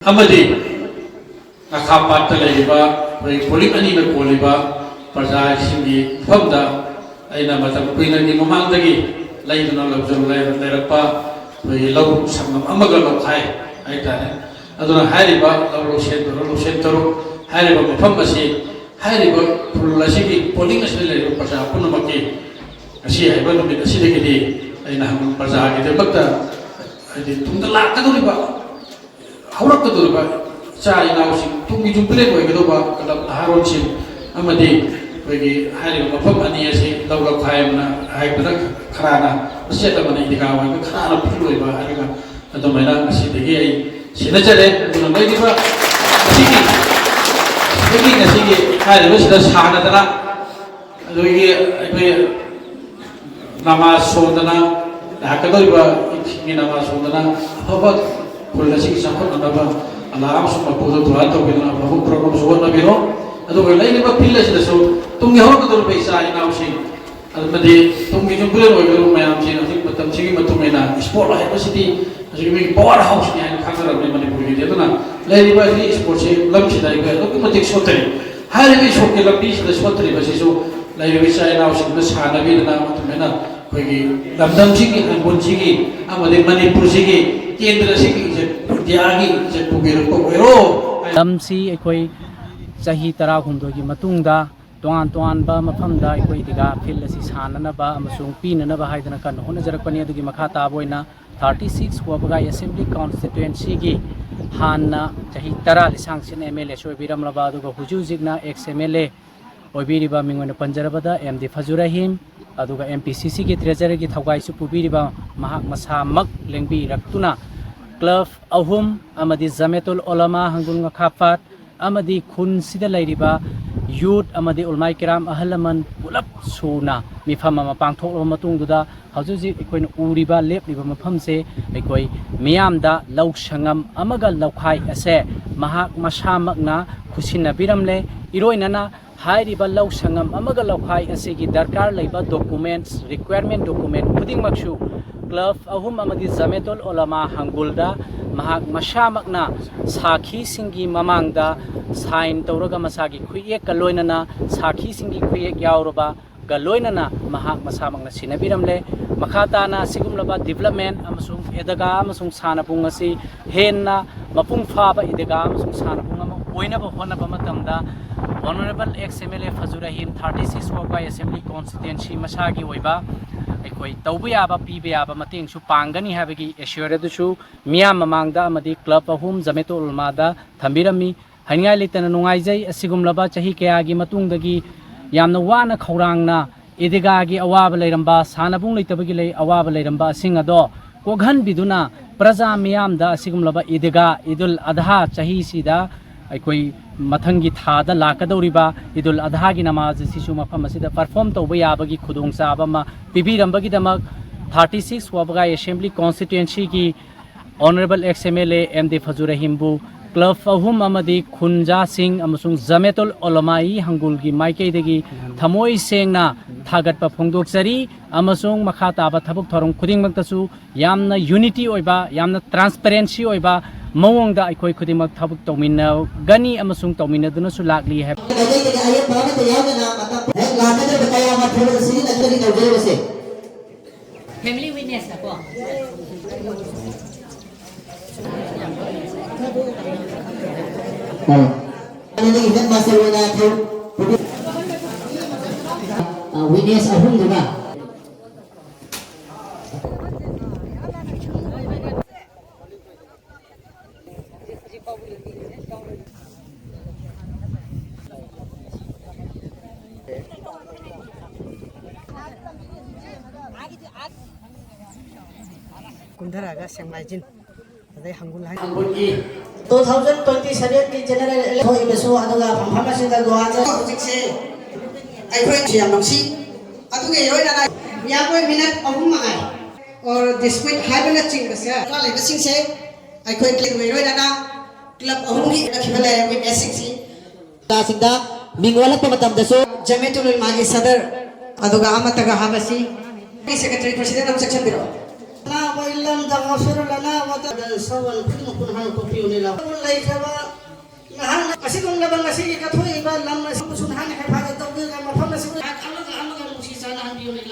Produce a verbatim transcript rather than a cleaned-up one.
ꯑꯃꯗꯤ ꯉꯥꯈꯥ ꯄꯥꯠꯇ ꯂꯩꯔꯤꯕ ꯑꯩꯈꯣꯏ ꯄꯣꯂꯤꯡ ꯑꯅꯤꯗ ꯀꯣꯜꯂꯤꯕ ꯄ꯭ꯔꯖꯥꯁꯤꯡꯒꯤ ꯃꯐꯝꯗ ꯑꯩꯅ ꯃꯇꯝ ꯀꯨꯏꯅꯒꯤ ꯃꯃꯥꯡꯗꯒꯤ ꯂꯩꯗꯨꯅ ꯂꯧꯖ-, ꯂꯩꯔꯛꯄ ꯑꯩꯈꯣꯏꯒꯤ ꯂꯧ ꯁꯪꯉꯝ ꯑꯃꯒ ꯂꯧꯈꯥꯏ ꯍꯥꯏꯇꯥꯔꯦ꯫ ꯑꯗꯨꯅ ꯍꯥꯏꯔꯤꯕ ꯂꯧ ꯂꯧꯁꯦꯟ ꯇꯔꯨꯛ, ꯂꯧꯁꯦꯟ ꯇꯔꯨꯛ ꯍꯥꯏꯔꯤꯕ ꯃꯐꯝ ꯑꯁꯤ ꯍꯥꯏꯔꯤꯕ ꯈꯨꯜ ꯑꯁꯤꯒꯤ ꯄꯣꯂꯤꯡ ꯑꯁꯤꯗ ꯂꯩꯔꯤꯕ ꯄ꯭ꯔꯖꯥ ꯄꯨꯝꯅꯃꯛꯀꯤ ꯉꯁꯤ ꯍꯥꯏꯕ ꯅꯨꯃꯤꯠ ꯑꯁꯤꯗꯒꯤꯗꯤ ꯑꯩꯅ ꯍꯪꯕ ꯄ꯭ꯔꯖꯥꯒꯤꯗꯃꯛꯇ, ꯍꯥꯏꯗꯤ ꯇꯨꯡꯗ ꯂꯥꯛꯀꯗꯧꯔꯤꯕ, ꯍꯧꯔꯛꯀꯗꯧꯔꯤꯕ ꯏꯆꯥ ꯏꯅꯥꯎꯁꯤꯡ, ꯇꯨꯡꯒꯤ ꯌꯨꯝꯕꯤꯔꯦꯟ ꯑꯣꯏꯒꯗꯧꯕ ꯀ꯭ꯂꯕ ꯅꯍꯥꯔꯣꯜꯁꯤꯡ ꯑꯃꯗꯤ ꯑꯩꯈꯣꯏꯒꯤ ꯍꯥꯏꯔꯤꯕ ꯃꯐꯝ ꯑꯅꯤ ꯑꯁꯤ ꯂꯧ ꯂꯧꯈꯥꯏ ꯑꯃꯅ ꯍꯥꯏꯕꯗ ꯈꯔꯅ ꯃꯆꯦꯠ ꯑꯃꯅ ꯏꯗꯤꯒꯥ ꯑꯣꯏꯕ, ꯈꯔꯅ ꯐꯤꯜ ꯑꯣꯏꯕ ꯍꯥꯏꯔꯒ ꯑꯗꯨꯃꯥꯏꯅ ꯉꯁꯤꯗꯒꯤ ꯑꯩ ꯁꯤꯟꯅꯖꯔꯦ꯫ ꯑꯗꯨꯅ ꯂꯩꯔꯤꯕ ꯉꯁꯤꯒꯤ, ꯉꯁꯤꯒꯤ, ꯉꯁꯤꯒꯤ ꯍꯥꯏꯔꯤꯕꯁꯤꯗ ꯁꯥꯟꯅꯗꯅ ꯑꯗꯨꯒꯤ ꯑꯩꯈꯣꯏ ꯅꯃꯥꯖ ꯁꯣꯟꯗꯅ ꯂꯥꯛꯀꯗꯧꯔꯤꯕ ꯏꯗꯀꯤ ꯅꯃꯥꯖ ꯁꯣꯟꯗꯅ ꯑꯐꯕ ꯈꯨꯜ ꯑꯁꯤꯒꯤ ꯆꯥꯎꯈꯠꯅꯅꯕ ꯑꯜꯂꯥꯍ ꯑꯃꯁꯨꯡ ꯃꯄꯨꯗ ꯗꯨꯋꯥ ꯇꯧꯕꯤꯗꯨꯅ ꯑꯐꯕ ꯄ꯭ꯔꯣꯒ꯭ꯔꯥꯝꯁꯨ ꯍꯣꯠꯅꯕꯤꯔꯣ꯫ ꯑꯗꯨꯒ ꯂꯩꯔꯤꯕ ꯐꯤꯜ ꯑꯁꯤꯗꯁꯨ ꯇꯨꯡꯒꯤ ꯍꯧꯔꯛꯀꯗꯧꯔꯤꯕ ꯏꯆꯥ ꯏꯅꯥꯎꯁꯤꯡ ꯑꯃꯗꯤ ꯇꯨꯡꯒꯤ ꯌꯨꯝꯕꯤꯔꯦꯟ ꯑꯣꯏꯒꯗꯧꯔꯤꯕ ꯃꯌꯥꯝꯁꯤꯡ ꯍꯧꯖꯤꯛ ꯃꯇꯝꯁꯤꯒꯤ ꯃꯇꯨꯡ ꯏꯟꯅ ꯏꯁꯄꯣꯔꯠ ꯍꯥꯏꯕꯁꯤꯗꯤ ꯍꯧꯖꯤꯛ ꯃꯤꯒꯤ ꯄꯋꯥꯔ ꯍꯥꯎꯁꯅꯤ ꯍꯥꯏꯅ ꯈꯪꯅꯔꯕꯅꯤ ꯃꯅꯤꯄꯨꯔꯒꯤꯗꯤ꯫ ꯑꯗꯨꯅ ꯂꯩꯔꯤꯕ ꯑꯁꯤ ꯏꯁꯄꯣꯔꯠꯁꯤ ꯂꯝꯁꯤꯗ ꯑꯩꯈꯣꯏ ꯑꯗꯨꯛꯀꯤ ꯃꯇꯤꯛ ꯁꯣꯠꯊꯔꯤ꯫ ꯍꯥꯏꯔꯤꯕ ꯏꯁꯄꯣꯔꯠꯀꯤ ꯂꯝꯕꯤꯁꯤꯗ ꯁꯣꯠꯊꯔꯤꯕꯁꯤꯁꯨ ꯂꯩꯔꯤꯕ ꯏꯆꯥ ꯏꯅꯥꯎꯁꯤꯡꯗꯨꯅ ꯁꯥꯟꯅꯕꯤꯗꯅ ꯑꯗꯨꯃꯥꯏꯅ ꯑꯩꯈꯣꯏꯒꯤ ꯂꯝꯗꯝꯁꯤꯒꯤ, ꯂꯝꯒꯣꯜꯁꯤꯒꯤ ꯑꯃꯗꯤ ꯃꯅꯤꯄꯨꯔꯁꯤꯒꯤ, ꯀꯦꯟꯗ꯭ꯔꯁꯤꯒꯤ ꯏꯖꯠ, ꯏꯟꯗꯤꯌꯥꯒꯤ ꯏꯖꯠ ꯄꯨꯕꯤꯔꯛꯄ ꯑꯣꯏꯔꯣ ꯍꯥꯏꯅ ꯂꯝꯁꯤ ꯑꯩꯈꯣꯏ ꯆꯍꯤ ꯇꯔꯥꯍꯨꯝꯗꯣꯏꯒꯤ ꯃꯇꯨꯡꯗ ꯇꯣꯉꯥꯟ ꯇꯣꯉꯥꯟꯕ ꯃꯐꯝꯗ ꯑꯩꯈꯣꯏ ꯏꯗꯤꯒꯥ ꯐꯤꯜ ꯑꯁꯤ ꯁꯥꯟꯅꯅꯕ ꯑꯃꯁꯨꯡ ꯄꯤꯅꯅꯕ ꯍꯥꯏꯗꯅ ꯀꯟꯅ ꯍꯣꯠꯅꯖꯔꯛꯄꯅꯤ꯫ ꯑꯗꯨꯒꯤ ꯃꯈꯥ ꯇꯥꯕ ꯑꯣꯏꯅ ꯊꯥꯔꯇꯤ ꯁꯤꯛꯁ ꯋꯥꯕꯒꯥꯏ ꯑꯦꯁꯦꯝꯕ꯭ꯂꯤ ꯀꯣꯟꯁꯇꯤꯇ꯭ꯋꯦꯟꯁꯤꯒꯤ ꯍꯥꯟꯅ ꯆꯍꯤ ꯇꯔꯥ ꯂꯤꯁꯥꯡꯁꯤꯠꯅ ꯑꯦꯝ ꯑꯦꯜ ꯑꯦꯁꯨ ꯑꯣꯏꯕꯤꯔꯝꯂꯕ, ꯑꯗꯨꯒ ꯍꯧꯖꯤꯛ ꯍꯧꯖꯤꯛꯅ ꯑꯦꯛꯁ ꯑꯦꯝ ꯑꯦꯜ ꯑꯦ ꯑꯣꯏꯕꯤꯔꯤꯕ, ꯃꯤꯡ ꯑꯣꯏꯅ ꯄꯟꯖꯔꯕꯗ ꯑꯦꯝ ꯗꯤ ꯐꯖꯨ ꯔꯍꯤꯝ, ꯑꯗꯨꯒ ꯑꯦꯝ ꯄꯤ ꯁꯤ ꯁꯤꯒꯤ ꯇ꯭ꯔꯦꯖꯔꯒꯤ ꯊꯧꯒꯥꯏꯁꯨ ꯄꯨꯕꯤꯔꯤꯕ ꯃꯍꯥꯛ ꯃꯁꯥꯃꯛ ꯂꯦꯡꯕꯤꯔꯛꯇꯨꯅ ꯀ꯭ꯂꯕ ꯑꯍꯨꯝ ꯑꯃꯗꯤ ꯖꯃꯦꯇꯨꯜ ꯎꯂꯃꯥ ꯍꯪꯒꯨꯜ ꯉꯈꯥꯐꯥꯠ ꯑꯃꯗꯤ ꯈꯨꯟꯁꯤꯗ ꯂꯩꯔꯤꯕ ꯌꯨꯠ ꯑꯃꯗꯤ ꯎꯂꯃꯥꯏ ꯀꯤꯔꯥꯝ ꯑꯍꯜ ꯂꯃꯟ ꯄꯨꯂꯞ ꯁꯨꯅ ꯃꯤꯐꯝ ꯑꯃ ꯄꯥꯡꯊꯣꯛꯂꯕ ꯃꯇꯨꯡꯗꯨꯗ ꯍꯧꯖꯤꯛ ꯍꯧꯖꯤꯛ ꯑꯩꯈꯣꯏꯅ ꯎꯔꯤꯕ, ꯂꯦꯞꯂꯤꯕ ꯃꯐꯝꯁꯦ ꯑꯩꯈꯣꯏ ꯃꯤꯌꯥꯝꯗ ꯂꯧ ꯁꯪꯉꯝ ꯑꯃꯒ ꯂꯧꯈꯥꯏ ꯑꯁꯦ ꯃꯍꯥꯛ ꯃꯁꯥꯃꯛꯅ ꯈꯨꯠꯁꯤꯟꯅꯕꯤꯔꯝꯂꯦ꯫ ꯏꯔꯣꯏꯅꯅ ꯍꯥꯏꯔꯤꯕ ꯂꯧ ꯁꯪꯉꯝ ꯑꯃꯒ ꯂꯧꯈꯥꯏ ꯑꯁꯤꯒꯤ ꯗꯔꯀꯥꯔ ꯂꯩꯕ documents, requirement document ꯈꯨꯗꯤꯡꯃꯛꯁꯨ ꯀ꯭ꯂꯕ ꯑꯍꯨꯝ ꯑꯃꯗꯤ ꯖꯃꯦꯇꯨꯜ ꯎꯂꯃꯥ ꯍꯪꯒꯨꯜꯗ ꯃꯍꯥꯛ ꯃꯁꯥꯃꯛꯅ ꯁꯥꯈꯤꯁꯤꯡꯒꯤ ꯃꯃꯥꯡꯗ ꯁꯥꯏꯟ ꯇꯧꯔꯒ, ꯃꯁꯥꯒꯤ ꯈꯨꯠꯌꯦꯛꯀ ꯂꯣꯏꯅꯅ ꯁꯥꯈꯤꯁꯤꯡꯒꯤ ꯈꯨꯠꯌꯦꯛ ꯌꯥꯎꯔꯕ ꯒ ꯂꯣꯏꯅꯅ ꯃꯍꯥꯛ ꯃꯁꯥꯃꯛꯅ ꯁꯤꯟꯅꯕꯤꯔꯝꯂꯦ꯫ ꯃꯈꯥ ꯇꯥꯅ ꯑꯁꯤꯒꯨꯝꯂꯕ ꯗꯤꯕ꯭ꯂꯞꯃꯦꯟ ꯑꯃꯁꯨꯡ ꯏꯗꯒꯥ ꯑꯃꯁꯨꯡ ꯁꯥꯟꯅꯕꯨꯡ ꯑꯁꯤ ꯍꯦꯟꯅ ꯃꯄꯨꯡ ꯐꯥꯕ ꯏꯗꯒꯥ ꯑꯃꯁꯨꯡ ꯁꯥꯟꯅꯕꯨꯡ ꯑꯃ ꯑꯣꯏꯅꯕ ꯍꯣꯠꯅꯕ ꯃꯇꯝꯗ, Honourable ex M L A ꯐꯖꯨ Rahim, thirty six Wabgai Assembly Constituency ꯃꯁꯥꯒꯤ ꯑꯣꯏꯕ ꯑꯩꯈꯣꯏ ꯇꯧꯕ ꯌꯥꯕ, ꯄꯤꯕ ꯌꯥꯕ ꯃꯇꯦꯡꯁꯨ ꯄꯥꯡꯒꯅꯤ ꯍꯥꯏꯕꯒꯤ ꯑꯦꯁ꯭ꯌꯨꯔ ꯑꯗꯨꯁꯨ ꯃꯤꯌꯥꯝ ꯃꯃꯥꯡꯗ ꯑꯃꯗꯤ ꯀ꯭ꯂꯕ ꯑꯍꯨꯝ ꯖꯃꯦꯇꯨꯜ ꯎꯂꯃꯥꯗ ꯊꯝꯕꯤꯔꯝꯃꯤ꯫ ꯍꯥꯏꯅꯤꯡꯉꯥꯏ ꯂꯩꯇꯅ ꯅꯨꯡꯉꯥꯏꯖꯩ꯫ ꯑꯁꯤꯒꯨꯝꯂꯕ ꯆꯍꯤ ꯀꯌꯥꯒꯤ ꯃꯇꯨꯡꯗꯒꯤ ꯌꯥꯝꯅ ꯋꯥꯅ ꯈꯧꯔꯥꯡꯅ ꯏꯗꯤꯒꯥꯒꯤ ꯑꯋꯥꯕ ꯂꯩꯔꯝꯕ, ꯁꯥꯟꯅꯕꯨꯡ ꯂꯩꯇꯕꯒꯤ ꯂꯩ-, ꯑꯋꯥꯕ ꯂꯩꯔꯝꯕ ꯑꯁꯤꯡ ꯑꯗꯣ ꯀꯣꯛꯍꯟꯕꯤꯗꯨꯅ, ꯄ꯭ꯔꯖꯥ ꯃꯤꯌꯥꯝꯗ ꯑꯁꯤꯒꯨꯝꯂꯕ ꯏꯗꯤꯒꯥ, ꯏꯗꯨꯜ ꯑꯗꯍꯥ ꯆꯍꯤꯁꯤꯗ ꯑꯩꯈꯣꯏ ꯃꯊꯪꯒꯤ ꯊꯥꯗ ꯂꯥꯛꯀꯗꯧꯔꯤꯕ ꯏꯗꯨꯜ ꯑꯗꯍꯥꯒꯤ ꯅꯃꯥꯖ ꯑꯁꯤꯁꯨ ꯃꯐꯝ ꯑꯁꯤꯗ ꯄꯔꯐꯣꯔꯝ ꯇꯧꯕ ꯌꯥꯕꯒꯤ ꯈꯨꯗꯣꯡꯆꯥꯕ ꯑꯃ ꯄꯤꯕꯤꯔꯝꯕꯒꯤꯗꯃꯛ thirty six Wabgai Assembly Constituencyꯒꯤ Honourable ex M L A M D Fazur ꯔꯍꯤꯝꯕꯨ ꯀ꯭ꯂꯕ ꯑꯍꯨꯝ ꯑꯃꯗꯤ ꯈꯨꯟꯖꯥꯁꯤꯡ ꯑꯃꯁꯨꯡ ꯖꯃꯦꯇꯨꯜ ꯎꯂꯃꯥꯏ ꯍꯪꯒꯨꯜꯒꯤ ꯃꯥꯏꯀꯩꯗꯒꯤ ꯊꯃꯣꯏ ꯁꯦꯡꯅ ꯊꯥꯒꯠꯄ ꯐꯣꯡꯗꯣꯛꯆꯔꯤ, ꯑꯃꯁꯨꯡ ꯃꯈꯥ ꯇꯥꯕ ꯊꯕꯛ ꯊꯧꯔꯝ ꯈꯨꯗꯤꯡꯃꯛꯇꯁꯨ ꯌꯥꯝꯅ ꯌꯨꯅꯤꯇꯤ ꯑꯣꯏꯕ, ꯌꯥꯝꯅ ꯇ꯭ꯔꯥꯟꯁꯄꯦꯔꯦꯟꯁꯤ ꯑꯣꯏꯕ ꯃꯑꯣꯡꯗ ꯑꯩꯈꯣꯏ ꯈꯨꯗꯤꯡꯃꯛ ꯊꯕꯛ ꯇꯧꯃꯤꯟꯅꯒꯅꯤ ꯑꯃꯁꯨꯡ ꯇꯧꯃꯤꯟꯅꯗꯨꯅꯁꯨ ꯂꯥꯛꯂꯤ ꯍꯥꯏꯕ꯫ ꯃꯩꯇꯩꯗꯒꯤ ꯑꯌꯦꯠꯄ ꯑꯃꯠꯇ ꯌꯥꯎꯗꯅ ꯃꯇꯝ ꯍꯦꯛ ꯂꯥꯛꯀꯗꯧꯔꯤꯕ ꯀꯌꯥ ꯑꯃ ꯊꯕꯛ ꯑꯁꯤꯒꯤ ꯂꯝꯗꯒꯤ ꯇꯧꯖꯔꯤꯕꯁꯦ꯫ Family witness ꯅꯀꯣ꯫ ꯑꯥ꯫ ꯑꯗꯨꯗꯒꯤ headmaster ꯑꯣꯏꯅ ꯊꯧ-, ꯑꯥ, witness ꯑꯍꯨꯝꯗꯨꯅ꯫ ꯀꯨꯝꯊꯔꯛꯑꯒ ꯁꯦꯡꯃꯥꯏꯖꯤꯟ, ꯑꯗꯩ ꯍꯪꯒꯨꯜ ꯍꯥꯏ-, ꯍꯪꯒꯨꯜꯒꯤ two thousand twenty sevenꯒꯤ general election ꯊꯣꯛꯏꯕꯁꯨ, ꯑꯗꯨꯒ ꯐꯝꯐꯝ ꯑꯁꯤꯗ ꯒꯣꯍꯥꯇꯤ ꯍꯧꯖꯤꯛꯁꯦ ꯑꯩꯈꯣꯏꯁꯨ ꯌꯥꯝ ꯅꯨꯡꯁꯤ꯫ ꯑꯗꯨꯒ ꯂꯣꯏꯅꯅ ꯃꯤꯌꯥꯝ ꯑꯣꯏ ꯃꯤꯅꯠ ꯑꯍꯨꯝ ꯃꯉꯥꯏ ꯑꯣꯔ ꯗꯤꯁꯄ꯭ꯌꯨꯠ ꯍꯥꯏꯕꯅꯆꯤꯡꯕꯁꯦ ꯂꯩꯕꯁꯤꯡꯁꯦ ꯑꯩꯈꯣꯏ ꯂꯣꯏꯅꯅ ꯀ꯭ꯂꯕ ꯑꯍꯨꯝꯒꯤ ꯂꯩꯔꯛꯈꯤꯕ ꯂꯩꯔꯝꯃꯤ ꯃꯦꯁꯁꯤꯡꯁꯤ ꯀꯥꯁꯤꯡꯗ ꯃꯤꯡ ꯑꯣꯜꯂꯛꯄ ꯃꯇꯝꯗꯁꯨ ꯖꯃꯦꯇꯨꯜ ꯎꯂꯃꯥꯒꯤ ꯁꯗꯔ, ꯑꯗꯨꯒ ꯑꯃꯠꯇꯒ ꯍꯥꯕꯁꯤ ꯁꯦꯀ꯭ꯔꯦꯇꯔꯤ ꯄ꯭ꯔꯁꯤꯗꯦꯟ ꯑꯃ ꯆꯪꯁꯤꯟꯕꯤꯔꯛꯑꯣ꯫ ꯑꯅꯥꯕ ꯏꯜꯂꯝꯗ ꯉꯥꯎꯁꯤꯔꯣꯜ ꯑꯅꯥꯕꯗ ꯁꯋꯥꯜ ꯈꯨꯗꯤꯡꯃꯛꯄꯨ ꯅꯍꯥꯛꯅ ꯀꯣꯛꯄꯤꯌꯨꯅꯤꯂꯥ꯫ ꯂꯩꯈ꯭ꯔꯕ ꯅꯍꯥꯛꯅ ꯑꯁꯤꯒꯨꯝꯂꯕ ꯉꯁꯤꯒꯤ ꯀꯠꯊꯣꯛꯏꯕ ꯂꯝ ꯑꯁꯤꯕꯨꯁꯨ ꯅꯍꯥꯛꯅ ꯍꯦꯐꯥꯖꯠ ꯇꯧꯕꯤꯔꯒ ꯃꯐꯝ ꯑꯁꯤꯕꯨ ꯅꯍꯥꯛ ꯑꯃꯒ ꯑꯃꯒ ꯅꯨꯡꯁꯤ ꯆꯥꯟꯅꯍꯟꯕꯤꯌꯨꯅꯤꯂꯥ꯫